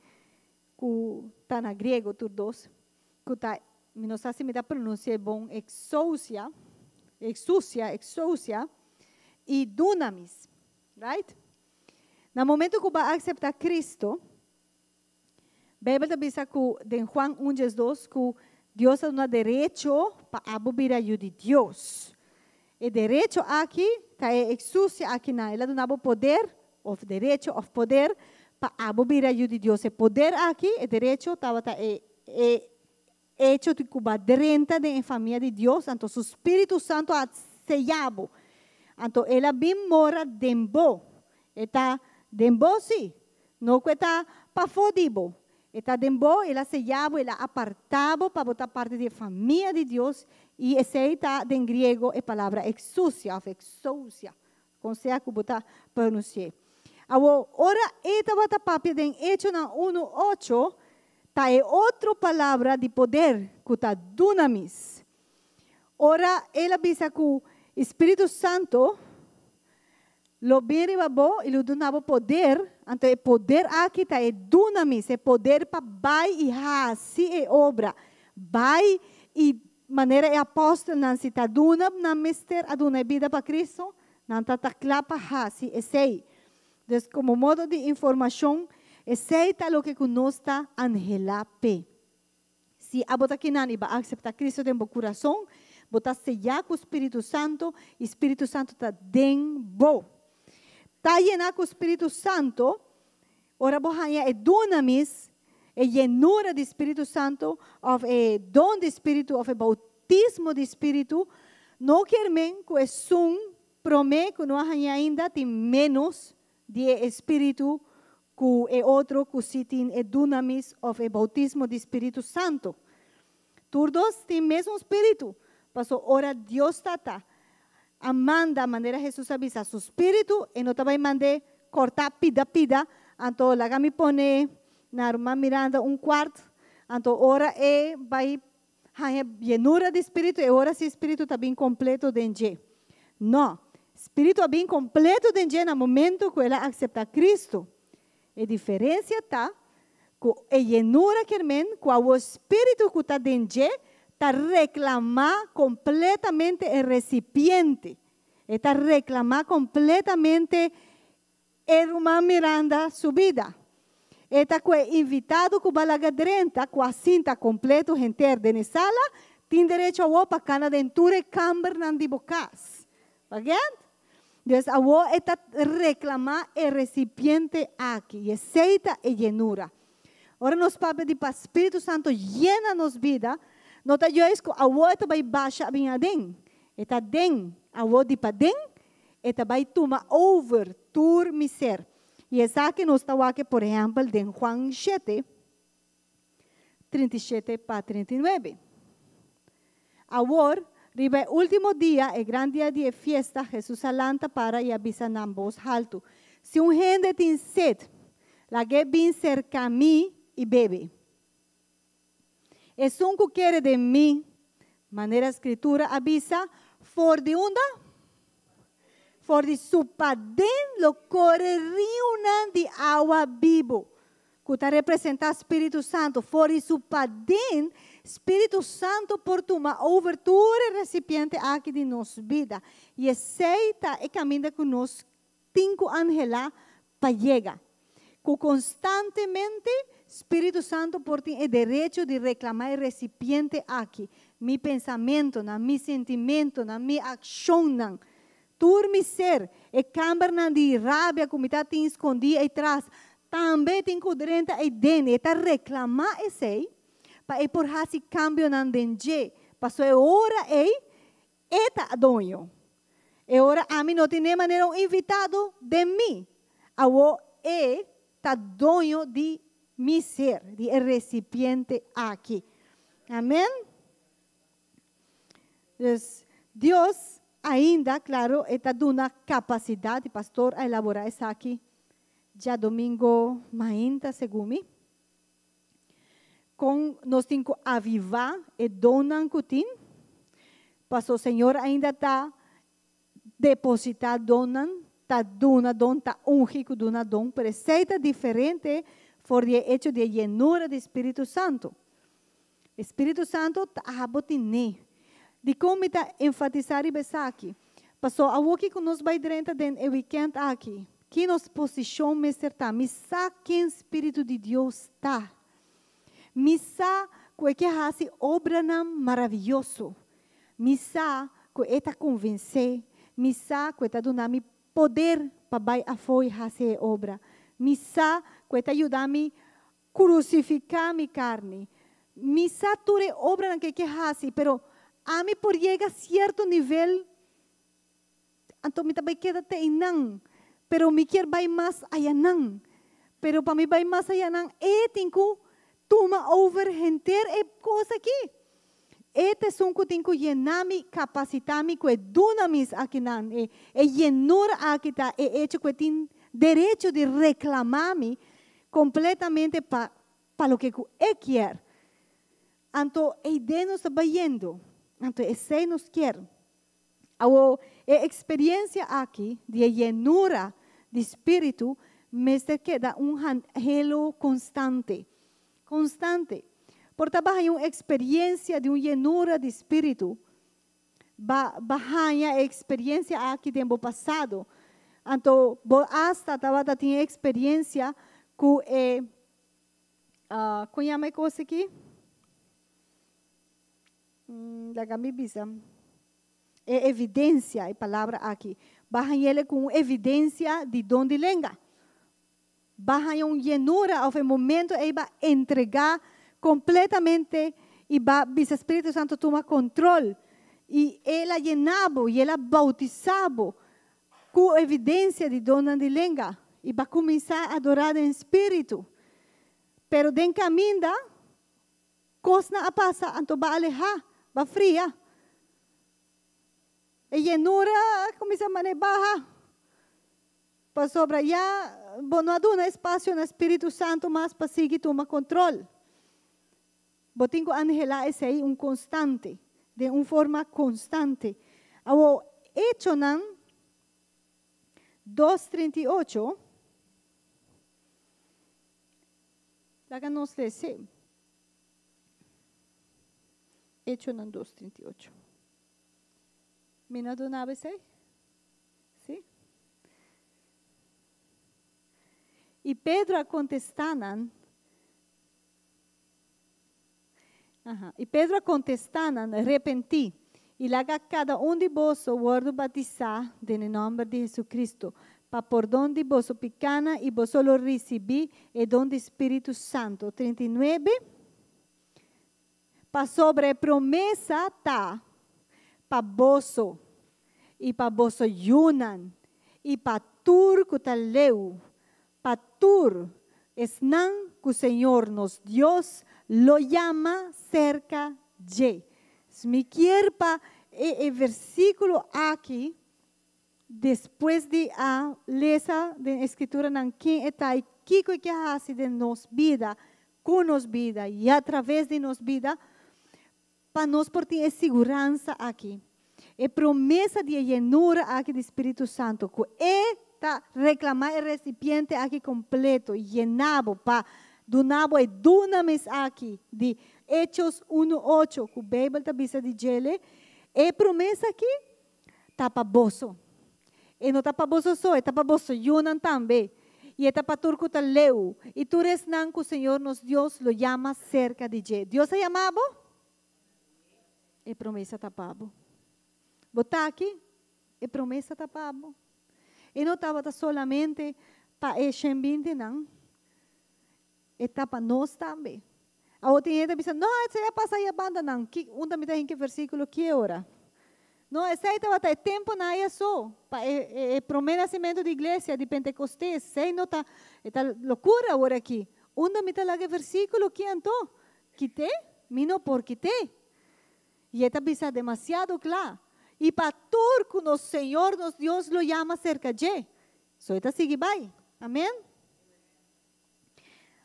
ku ta na griego tur dos. Ku ta, mi no sa si mi ta pronunsi'é bon, exousia, exousia, exousia, i dunamis. Right? Na momento ku bo a akseptá Kristo, Beibel ta bisa ku den Juan un diesdos ku Dios a duna derecho pa abo bira yu di Dios. E derecho aki ta e exousia akinan. El a duna bo poder, òf derecho òf poder, pa abo bira yu di Dios. E poder aki, e derecho, tabata e e echo di ku bo a drenta den e famia di Dios, anto su Spiritu Santu a seya bo. Anto el a bin mora den bo. E ta den bo, sí. No ku e ta pafó di bo. E ta den bo, el a seyá bo, el a apartá bo pa bo ta parti di e famia di Dios, i esei ta den griego e palabra exousia òf exousia, kon sea ku bo ta pronunsi'é. Awor, ora e tabata papia den Echonan unu ocho, ta e otro palabra di poder ku ta dunamis. Ora el a bisa ku e spiritu santu lo bin riba bo i lo duna bo poder, anto e poder aki ta e dunamis, e poder pa bai i hasi e obra. Bai i manera e apòstelnan si ta duna nan mester a duna e bida pa Kristu, nan ta ta kla pa hasi esei. Dus komo modo di informashon, esei ta loke ku nos ta anhelá p'e. Si abo ta kinan i bo a akseptá Kristu den bo kurason, bo ta seyá ku Spiritu Santu i Spiritu Santu ta den bo. Ta yená ku Spiritu Santu, ora bo haña e dunamis, e yenura di Spiritu Santu, òf e don di Spiritu òf e boutismo di Spiritu, no kier men ku esun promé ku no a haña ainda tin ménos di e Spiritu ku e otro ku si tin e dunamis òf e boutismo di Spiritu Santu. Tur dos tin mesun spiritu, paso ora Dios Tata a manda, manera Hesus a bisa, su spiritu, e no ta bai mand'é kòrtá pida pida, anto laga mi pone na ruman Miranda un kuart, anto ora e bai Haña yenura di Spiritu, e ora si Spiritu ta bin kompleto den dje. No, Spiritu a bin kompleto den dje na momento ku el a akseptá Kristu. E diferensia ta ku e yenura kier men ku awor Spiritu ku ta den dje ta reklamá kompletamente e resipiente. E ta reklamá kompletamente E ruman Miranda su bida. E ta ku e invitado ku balaga drenta ku a sinta kompleto henter den e sala, tin derecho awor pa kana den tur e kambernan di bo kas. Bagent? Dus awor e ta reklamá e resipiente aki i esei ta e yenura. Ora nos papia di pa Spiritu Santo yena nos bida, no ta juist ku awor e ta bai basha bin aden. E ta den, awor di paden E ta bai tuma over tur mi ser. I esaki nos ta wak por ehèmpel den Juan shete, 37 pa 39. Awor, riba e último dia, e gran dia di e fiesta, Hesus a lanta para i a bisa nan bos haltu, Si un hende tin sed, lag'é bin serka mi i bebe. Esun ku kere den mi, manera Skritura a bisa, for di unda? For di su paden lo kore riunan di awa bibu, ku ta representá Spiritu Santu. For di su paden, Spiritu Santu por tuma over tur e resipiente aki di nos bida. I esei ta e kaminda ku nos tin ku anhelá pa yega. Ku konstantemente Spiritu Santu por tin e derecho di reklamá e resipiente aki, mi pensamentunan, mi sentimentunan, mi akshonnan, tur mi ser, e kambernan di rabia ku mi ta tin skondí ei tras, tambe tin ku drenta ei den. E ta reklamá esei pa e por hasi kambionan den dje, pasobra e ora ei E ta doño. E ora ami no tin ne manera un invitado den mi. Awo E ta doño di mi ser, di e recipiente aki. Amen. Dus Dios ainda, claro, E ta duna capacidad, y pastor a elabora esaki djadomingo mainta segun mi. Kon nos tin ku avivá e donnan ku tin? Paso Señor ainda ta depositá donnan, ta duna don, ta ungi ku duna don, pero esei ta diferente for di e echo di e yenura di Spiritu Santu. Spiritu Santu ta abo tin'é. Dikon mi ta enfatisá riba esaki? Paso awoki ku nos bai drenta den e wikènt aki, ki nos posishon mester ta? Mi sa ken Spiritu di Dios ta. Mi sa ku e ke hasi obranan maravioso. Mi sa ku e ta konvensé. Mi sa ku e ta duna mi poder pa bai afó i hasi e obra. Mi sa ku e ta yuda mi krusifiká mi karni. Mi sa tur e obranan ku e ke hasi, pero ami por yega sierto nivel, anto mi ta bai keda te einan. Pero mi kier bai mas ayanan. Pero pa mi bai mas ayanan, e tin ku tuma over henter e kos aki. E ta esun ku tin ku yena mi, kapasitá mi ku e dunamis akinan. E e yenura aki ta e echo ku e tin derecho di reklamá mi kompletamente pa pa loke ku e kier. Anto eiden nos ta bayendo. Anto esei nos kier. Awor, e eksperensia aki di e yenura di spiritu mester keda un anhelo konstante. Konstante. Por ta bahaña un eksperensia di un yenura di spiritu, ba ba haña e eksperensia aki den bo pasado. Anto bo asta tabata tin e eksperensia ku e, kon yama e kos aki? Laga mi bisa e evidencia, e palabra aki. Ba hañ'ele cu un evidencia di don di lenga. Ba haña un yenura of e momento ey ba entrega completamente y ba bisa Spiritu Santo tuma control. Y el a yena bo y el a bautisa bo cu evidencia di donnan di lenga y ba cuminsa adora den Spiritu. Pero den caminda Kosnan a pasa, anto ba alehá, ba fria. E yenura a kuminsá manera baha, pasobra ya bo no a duna espasio na Spiritu Santu mas pa sigui tuma kontrol. Bo tin ku anhelá esei un konstante, den un forma konstante. Awor, Echonan dos 38. Laga nos lese Echonan dos 38. Mi no a duna bo esei? Sí? I Pedro a kontestá nan, Aha. I Pedro a kontestá nan, Repentí, i laga kada un di boso wòrdu batisá den e nòmber di Hesukristu, pa pordon di boso pikánan, i boso lo risibí e don di Spiritu Santu. 39, Pasobra e promesa ta pa boso, i pa boso yunan, i pa tur ku ta leu, Pa tur esnan ku Señor nos Dios lo yama serka dje. Mi kier pa e e versíkulo aki, despues di a lesa den e Skrituranan ken e ta i kiko e ke hasi den nos bida, ku nos bida i atraves di nos bida, pa nos por tin e siguransa aki, e promesa di e yenura aki di Spiritu Santu, ku e ta reklamá e resipiente aki kompleto, yená bo pa duna bo e dunamis aki di Hechos unu ocho ku Beibel ta bisa di djele, e promesa aki ta pa boso. E no ta pa boso so, e ta pa boso yunan tambe, i e ta pa tur ku ta leu, i tur esnan ku Señor nos Dios lo yama serka di dje. Dios a yama bo? E promesa ta pa bo. Bo ta aki? E promesa ta pa bo. E no tabata solamente pa e shenbintinan, e ta pa nos tambe. Awor tin hende ta bisa, No, esei a pasa ei a bandanan. Ki, unda mi ta hinka e versíkulo ki e ora? No, esei tabata e temponan ei aso, pa e, e, e promé nasimentu di iglesia, di Pentekostes. Esei no ta, e ta lokura awor aki. Unda mi ta laga e versíkulo ki anto? Kit'é? Mi no por kit'é. I e ta bisa demasiado kla, I pa tur ku nos Señor nos Dios lo yama serka dje. So e ta sigui bai. Amen.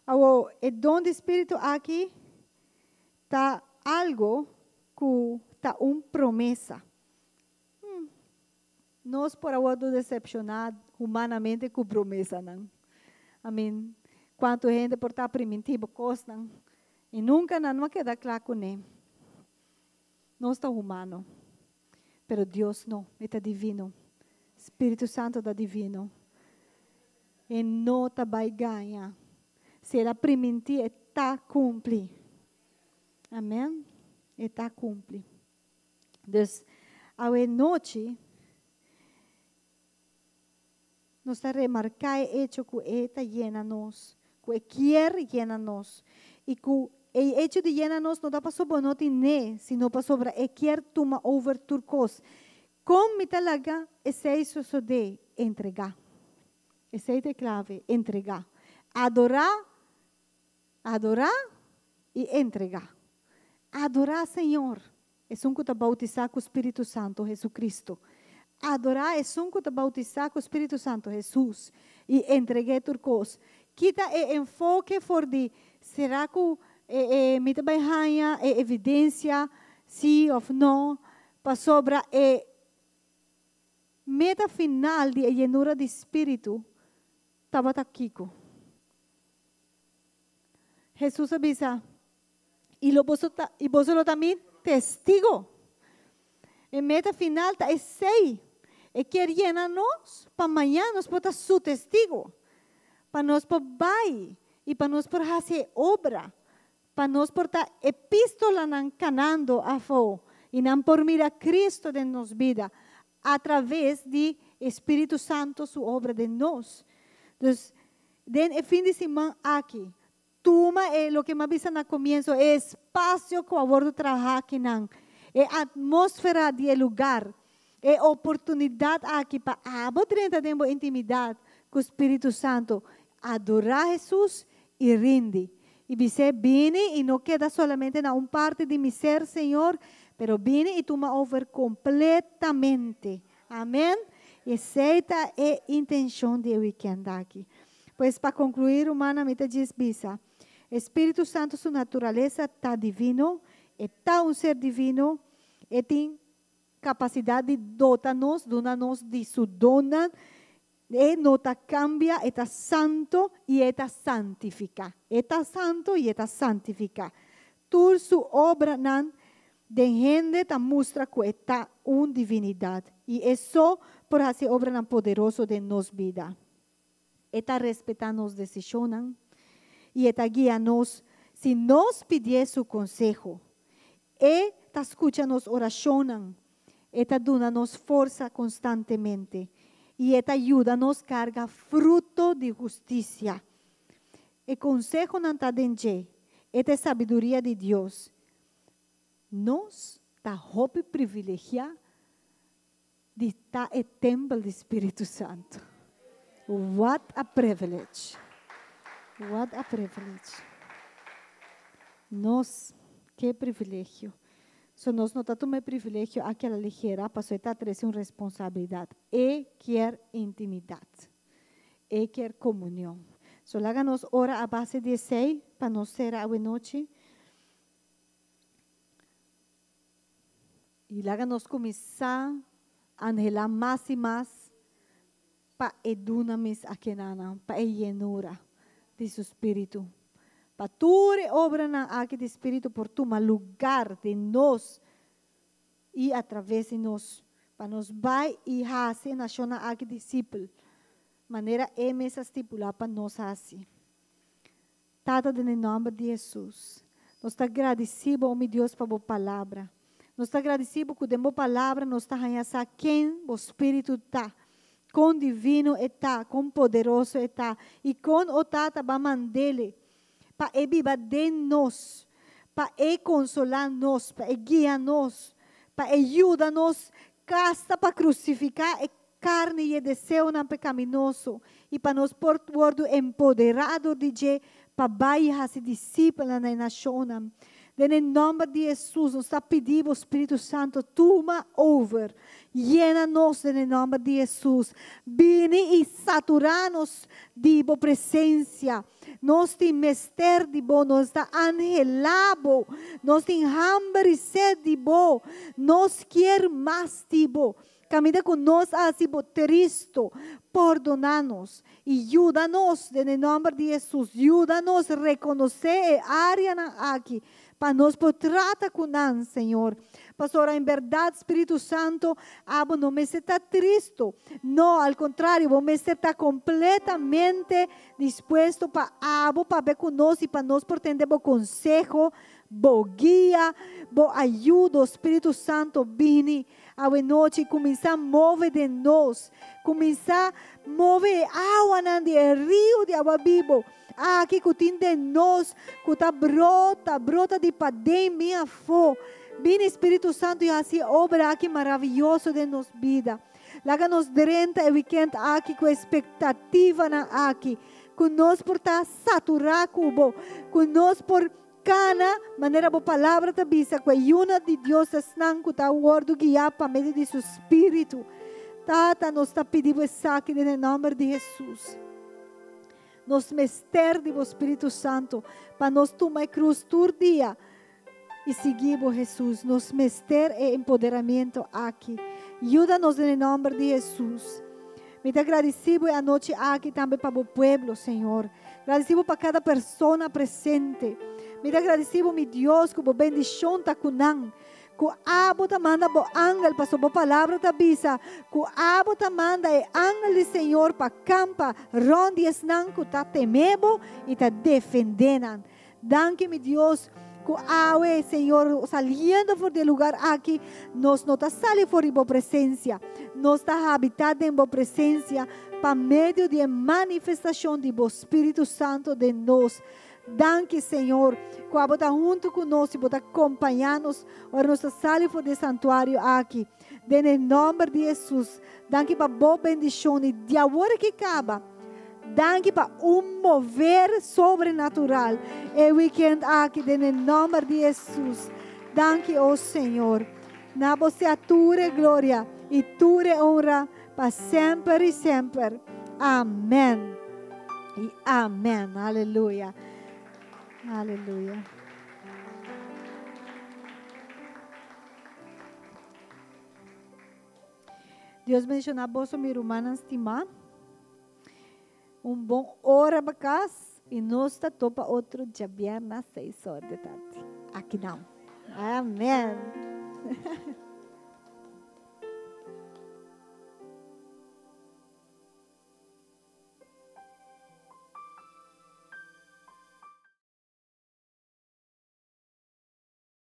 Awor, e don di spiritu aki ta algo ku ta un promesa. Hmm. Nos por a wòrdu desepshoná humanamente ku promesanan. I mean, kuantu hende por ta primintí bo kosnan? I nunka nan no a keda kla kuné. Nos ta humano, pero Dios no, e ta divino. Spiritu Santu ta divino. E no ta bai gaña. Si el a primintí, e ta kumpli. Amèn. E ta kumpli. Dus, awe nochi, nos ta remarká e echo ku e ta yena nos, ku e kier yena nos, i ku e echo di yena nos no ta pasobra bo no tin n'e, sino pasobra e kier tuma over tur kos. Kon mi ta laga esei sosodé? Entregá. Esei ta e klave, entregá. Adorá, adorá i entregá. Adorá Señor, esun ku ta boutisá ku Spiritu Santu, Jesucristo. Adorá esun ku ta boutisá ku Spiritu Santu, Hesus, i entreg'é tur kos. Kita e enfoke for di será ku e mi ta bai haña e evidensia sí òf no, pasobra e meta final di e yenura di Spiritu tabata kiko? Hesus a bisa, I lo boso ta, i boso lo ta mi testigo. E meta final ta esei. E kier yena nos pa maña nos por ta su testigo, pa nos por bai i pa nos por hasi e obra, pa nos por ta epístolanan kanando afó i nan por mira Cristo den nos bida a traves di e Spiritu Santo su obra den nos. Dus, den e fin di siman aki, Tuma e loke m'a bisa na komienso, e espasio ku a wòrdu traha akinan, e atmósfera di e lugar, e oportunidat aki pa abo drenta den bo intimidat ku Spiritu Santu, adorá Hesus i rindi. I bis'é, Bini i no keda solamente na un parti di mi ser, Señor, pero bini i tuma over kompletamente. Amen. I esei ta e intenshon di e wikènt aki. Pues pa conclui rumannan mi ta djis bisa, e Spiritu Santo su naturalesa ta divino, e ta un ser divino, e tin capacidad di dota nos, duna nos di su donnan, e no ta cambia, e ta santo y e ta santifica. E ta santo y e ta santifica. Tur su obranan den hende ta mustra cu e ta un divinidad y e so por haci obranan poderoso den nos bida. E ta respetá nos desishonnan i e ta guia nos si nos pidié su konseho. E ta skucha nos orashonnan, e ta duna nos forsa konstantemente i e ta yuda nos karga fruto di hustisia. E konsehonan ta den dje, e ta e sabiduria di Dios. Nos ta hopi privilegiá di ta e tempel di Spiritu Santu. What a privilege! What a privilege! Nos, ke privilegio! So nos no ta tuma e privilegio aki a la ligera, paso e ta trece un responsabilidad. E kier intimidad. E kier comunion. So laga nos ora a base di esey pa nos cera awenochi. I laga nos kuminsá anhelá mas i mas pa e duna mes akenanan, pa e yenura di su spiritu, pa tur e obranan aki di spiritu por tuma lugar den nos i atraves di nos, pa nos bai i hasi e nashonnan aki disipel, manera e mes a stipulá pa nos hasi. Tata den e nòmber di Hesus, nos ta gradisí Bo, o mi Dios, pa Bo palabra. Nos ta gradisí Bo ku den Bo palabra nos ta haña sa ken Bo Spiritu ta, kon divino e ta, kon poderoso e ta, i kon, o Tata, Bo a mand'Ele pa e biba den nos, pa e konsolá nos, pa e guia nos, pa e yuda nos kasta pa krusifiká e Carni i e deseonan pecaminoso, i pa nos por wordu empoderá dor di dje pa bai i haci discipelnan na e nacionnan. Den e nomber di Jesus nos ta pidi bo Spiritu Santo tuma over, yena nos den e nomber di Jesus. Bini i saturá nos di bo presencia. Nos tin mester di bo, nos ta anhelá bo, nos tin hamber i sed di bo, nos kier mas di bo. Kaminda ku nos a hasi bo tristu, pordoná nos i yuda nos den e nòmber di Hesus. Yuda nos rekonosé e áreanan aki pa nos por trata ku nan, Señor. Pasobra en bèrdat, Spiritu Santu, abo no mester ta tristu. No, al kontrario, bo mester ta kompletamente dispuesto pa abo papia ku nos i pa nos por tende bo konseho, bo guia, bo ayudo. Spiritu Santu, bini awe nochi i kuminsá move den nos. Kuminsá move e awanan di e riu di awa bibu aki ku tin den nos, ku ta brota, brota di paden bin afó. Bini Spiritu Santu i hasi e obra aki maravioso den nos bida. Laga nos drenta e wikènt aki ku espektativanan aki, ku nos por ta saturá ku bo, ku nos por kana manera bo Palabra ta bisa, ku e yunan di Dios ta esnan ku ta wòrdu guiá pa medio di su Spiritu. Tata, nos ta pidi bo esaki den e nòmber di Hesus. Nos mester di bo Spiritu Santu pa nos tuma e krus tur dia i sigui bo, Hesus. Nos mester e empoderamiento aki. Yuda nos den e nòmber di Hesus. Mi ta gradisí bo e anochi aki tambe pa bo pueblo, Señor. Gradisí bo pa kada persona presente. Mi ta gradisí bo, mi Dios, ku bo bendishon ta ku nan. Ku abo ta manda bo angel, pasobra bo palabra ta bisa ku abo ta manda e angel di Señor pa kampa rònt di esnan ku ta temé bo i ta defendé nan. Danki, mi Dios, ku awe, Señor, saliendo for di e lugar aki, nos no ta sali for di bo presensia. Nos ta habitá den bo presensia pa medio di e manifestashon di bo Spiritu Santu den nos. Danki, Señor, ku abo ta huntu ku nos i bo ta kompañá nos ora nos ta sali for di e santuario aki. Den e nòmber di Hesus, danki pa bo bendishon i di awor aki kaba, danki pa un mover sobrenatural e weekend aki den e nòmber di Hesus. Danki, o Señor. Na bo sea tur e gloria i tur e honra pa semper i semper. Amèn i amèn. Aleluya. Aleluya. Dios bendiciona boso mi rumannan stima. Un bon ora pa cas y nos ta topa otro djabièrnè seis or di tardi. Aki nan. Amen.